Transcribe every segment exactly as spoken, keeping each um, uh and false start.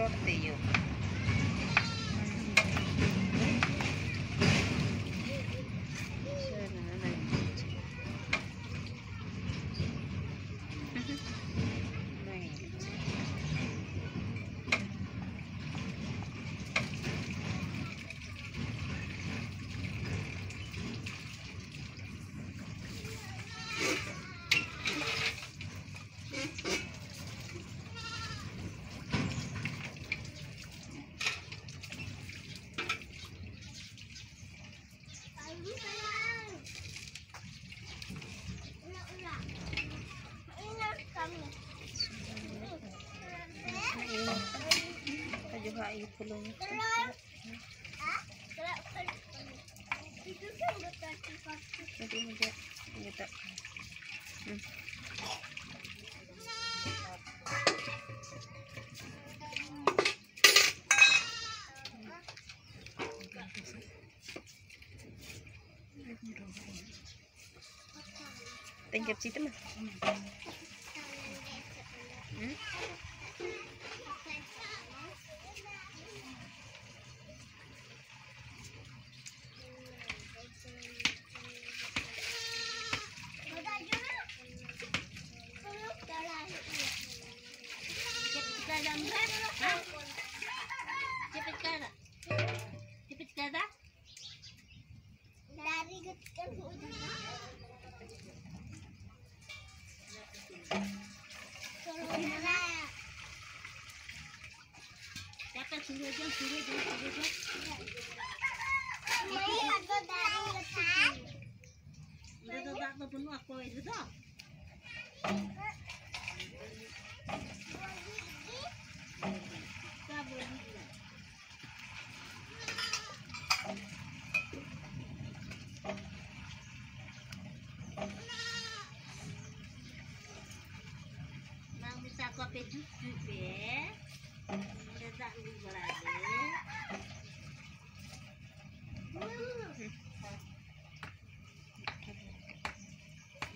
ᱨᱚᱲ ᱛᱮᱭᱳ᱾ ᱡᱚᱦᱟᱜ ᱤᱭᱟᱹ ᱯᱷᱩᱞᱟᱹᱣ ᱧᱚᱜ ᱠᱟᱱᱟ᱾ ᱟᱹᱰᱤ ᱢᱚᱡᱟ ᱢᱮᱛᱟᱜ ᱠᱟᱱᱟ᱾ ᱦᱩᱸ᱾ ᱛᱮᱧ ᱠᱮᱯᱪᱤ ᱛᱟᱢᱟ᱾ ᱦᱩᱸ? ᱪᱮᱫ ᱪᱤᱠᱟᱹᱭ ᱫᱟᱢ ᱨᱮ? ᱦᱮᱸ? ᱪᱮᱫ ᱯᱮ ᱪᱤᱠᱟᱹᱭ ᱫᱟ? ᱪᱮᱫ ᱯᱮ ᱪᱤᱠᱟᱹᱭ ᱫᱟ? ᱫᱟᱨᱮ ᱜᱮᱫ ᱠᱟᱱ ᱦᱩᱭᱩᱜ ᱠᱟᱱᱟ᱾ ᱪᱚᱞᱚ ᱱᱟᱞᱟ᱾ ᱪᱟᱯᱮ ᱥᱩᱨᱟᱹ ᱡᱚᱢ, ᱥᱩᱨᱟᱹ ᱡᱚᱢ, ᱥᱩᱨᱟᱹ ᱡᱚᱢ᱾ ᱢᱟᱹᱭ, ᱟᱫᱚ ᱫᱟᱨᱮ ᱜᱮᱫ ᱠᱟᱱ᱾ ᱚᱸᱰᱮ ᱫᱚ ᱫᱟᱜ ᱫᱚ ᱵᱟᱹᱱᱩᱜᱼᱟ ᱚᱠᱚᱭ ᱨᱮᱫᱚ᱾ ᱵᱟᱝ ᱢᱮᱛᱟ ᱠᱚᱣᱟ ᱯᱮ ᱡᱩᱛ ᱡᱩᱛ ᱯᱮ᱾ ᱱᱚᱰᱮ ᱫᱟᱜ ᱞᱩ ᱵᱟᱲᱟᱭ ᱯᱮ᱾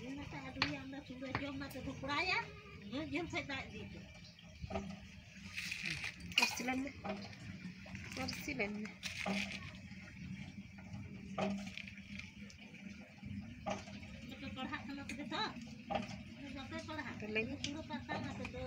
ᱤᱱᱟᱹ ᱠᱷᱟᱱ ᱟᱹᱰᱤ ᱟᱢᱫᱟ ᱥᱩᱲᱟᱹ ᱡᱚᱢ ᱢᱟ ᱛᱚᱵᱮ ᱠᱚᱲᱟᱭᱟ᱾ ᱩᱱᱟᱹᱜ ᱡᱷᱟᱹᱞ ᱠᱷᱚᱱ ᱫᱟᱜ ᱤᱫᱤ ᱯᱮ᱾ ᱥᱤᱞᱟᱹᱭ ᱢᱮ, ᱟᱨ ᱥᱤᱞᱟᱹᱭ ᱢᱮ᱾ ᱟᱯᱮ ᱯᱟᱲᱦᱟᱜ ᱠᱟᱱᱟ ᱯᱮ ᱡᱚᱛᱚ? ᱵᱟᱯᱮ ᱯᱟᱲᱦᱟᱜ? ᱞᱟᱹᱭ ᱢᱮ᱾ ᱯᱩᱨᱟᱹ ᱯᱟᱲᱦᱟᱜ ᱟᱯᱮ ᱫᱚ᱾